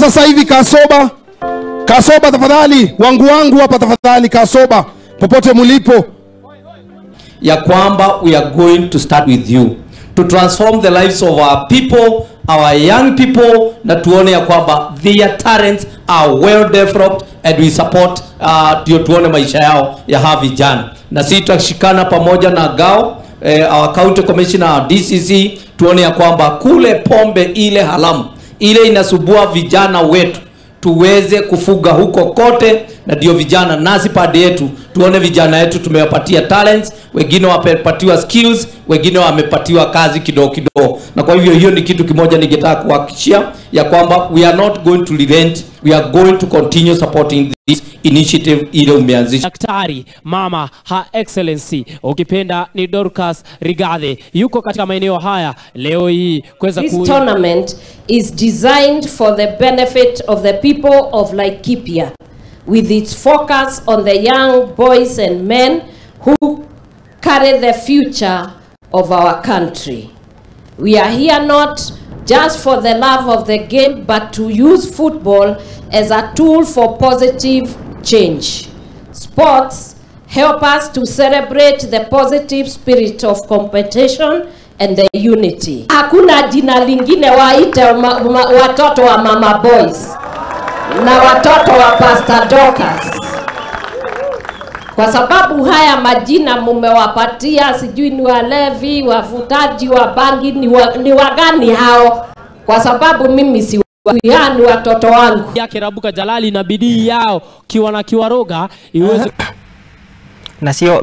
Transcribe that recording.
sasa hivi Kasoba. Kasoba tafadhali, wangu hapa tafadhali Kasoba, popote mulipo. Ya kwamba we are going to start with you to transform the lives of our people, our young people, na tuone ya kwamba their talents are well developed and we support, ndio tuone maisha yao ya hawa vijana. Na sisi tutashikana pamoja na GAO, our county commissioner, our DCC, tuone ya kwamba kule pombe ile haramu ile inasubua vijana wetu tuweze kufuga huko kote, na ndio vijana nasi pande yetu tuone vijana yetu tumewapatia talents, wengine wamepatiwa skills, wengine wamepatiwa kazi kidogo kidogo. Na kwa hivyo hiyo ni kitu kimoja ningetaka kuhakikishia ya kwamba we are not going to relent, we are going to continue supporting this initiative ile umeanzisha. Daktari Mama Her Excellency, ukipenda ni Dorcas Rigathi, yuko katika maeneo haya leo hii kuweza. This tournament is designed for the benefit of the people of Laikipia, with its focus on the young boys and men who carry the future of our country. We are here not just for the love of the game, but to use football as a tool for positive change. Sports help us to celebrate the positive spirit of competition and the unity. Hakuna jina lingine waite watoto wa Mama Boys na watoto wa Pastor Dorcas, kwa sababu haya majina mumewapatia, sijui ni walevi, wavutaji wa bangi, ni wagani hao, kwa sababu mimi si ni watoto wangu. Yake Rabuka Jalali na bidii yao kiwa na kiwaroga iweze na sio.